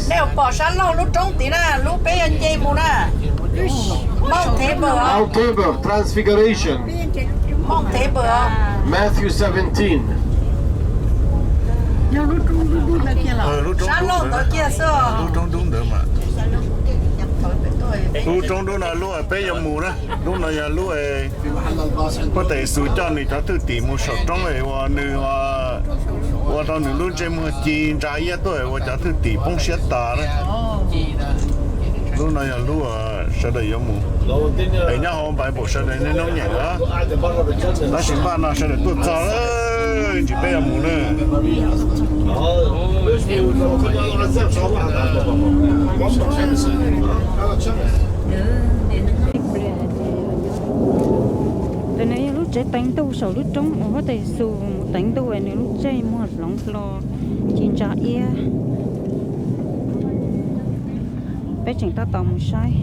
Nej pom sab laug lub roob tid na, lub peb yuav nce mus na. Mount Tabor. Mount Tabor, Transfiguration. Mount Tabor. Matthew seventeen. Sab laug ntawd kiag xwb. Lub roob dub ntawd mas. Lub roob dub no lub peb yuav mus na. Lub no yog lub huab tais Yexus coj nws cov thwj tim mus saum roob es uas nws ua rau nws lub ntsej muag ci ntsa iab tuaj es uas cov thwj tim poob siab tas na. Lub no yog lub sawv daws yuav mus. Es nyob hauv Bible sawv daws niaj hnub nyeem na. Tab sis npaj no sawv daws tuaj txog lawm, tsis peb yuav mus na. Ntawm no yog lub tsev teev ntuj saum lub roob uas huab tais Yexus mus teev ntuj es nws lub ntsej muag hloov hlo ci ntsa iab. Peb tseem tab tom mus saib.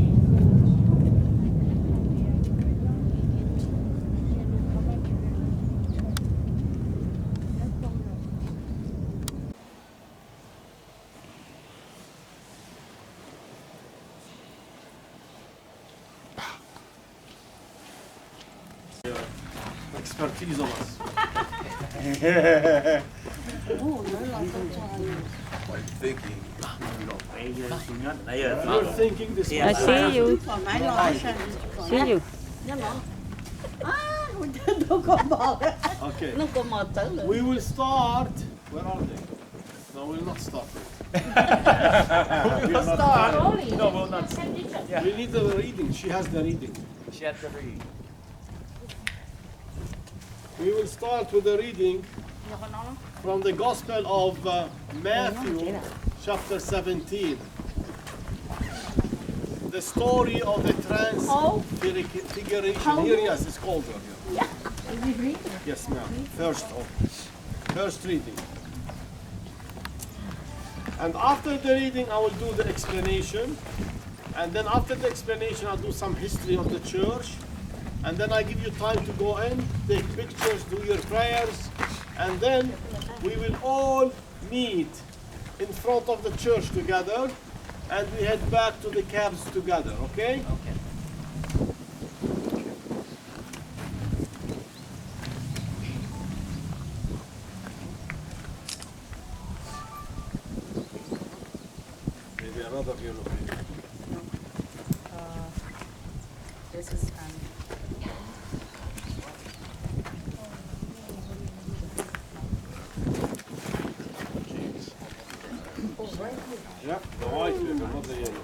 Expertise on us. What are you thinking? You're thinking this. I see you. See you. Okay. We will start. Where are they? No, we'll not start. We'll start. No, we'll not. Yeah. We need the reading. She has the reading. She has the reading. We will start with the reading from the Gospel of uh, Matthew, chapter seventeen. The story of the transfiguration. Here, yes, it's colder here. Yes, ma'am. First, oh, first reading. And after the reading, I will do the explanation. And then after the explanation, I'll do some history of the church. And then I give you time to go in, take pictures, do your prayers. And then we will all meet in front of the church together. And we head back to the cabs together, okay? Okay. Maybe another view location. This is fun. Yeah, the white paper, not the yellow.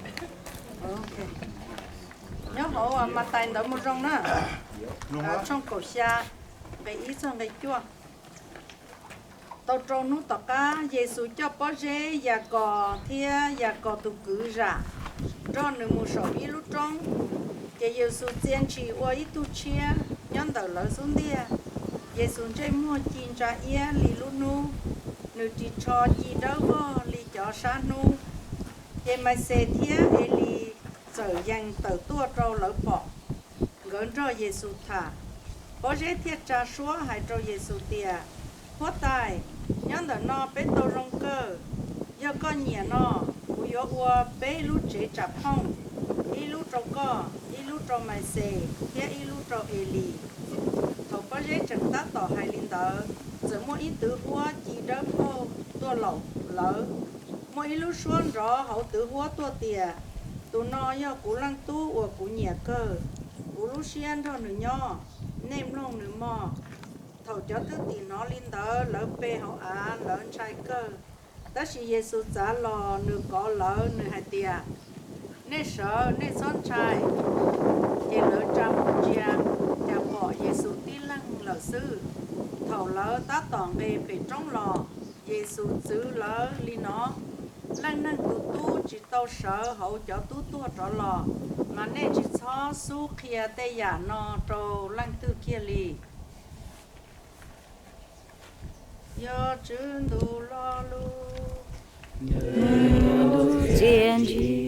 Okay. Nyob hauv Mathais ntawv mus zoo na, tshooj kaum xya, nqe ib txog nqe cuaj. Tau rau hnub tom qab Yexus coj Pob Zeb, Yakov thiab Yakov tus kwv zam nrog nws mus saum ib lub roob. Ces Yexus txia ntshis ua ib tug tshiab nyob ntawm lawv xub ntiag. Yexus ntsej muag ci ntsa iab li lub hnub, nws ris tsho ci dawb vog li cov sab hnub. Ces Maiv Xes thiab Elis txawm yees tawm tuaj rau lawv pom, nkawd nrog Yexus tham. Pob Zeb thiaj tsa suab hais rau Yexus tias, Huab Tais, nyob ntawm no peb tau zoo kawg. Yog koj nyiam no, kuv yuav ua peb lub tsev tsam phooj, ib lub rau koj, ib lub rau Maiv Xes thiab ib lub rau Elis. Thaum Pob Zeb tseem tab tom hais li ntawd, txawm muaj ib twv huab ci dawb paug tuaj laum lawv. Muaj ib lub suab nrov hauv twv huab tuaj tias, Tus no yog kuv Leej Tub uas kuv nyiam kawg, kuv lub siab nrog nws nyob, nej mloog nws mog. Thaum cov thwj tim hnov li ntawd, lawv pe hauv av, lawv ntshai kawg. Tab sis Yexus txav los, nws kov lawv, nws hais tias, Nej sawv, nej txhob ntshai. Ces lawv tsa mus ntsia, cas pom Yexus tib leeg lawm xwb. Thaum lawv tab tom nqes pem roob los, Yexus txwv lawv li no, Leej Neeg tus Tub tsis tau sawv hauv cov tub tuag rov los, mas nej tsis txhob xub qhia tej yam no rau leej twg kiag li. Yog Tswv Ntuj Lo Lus. Txia ntsis.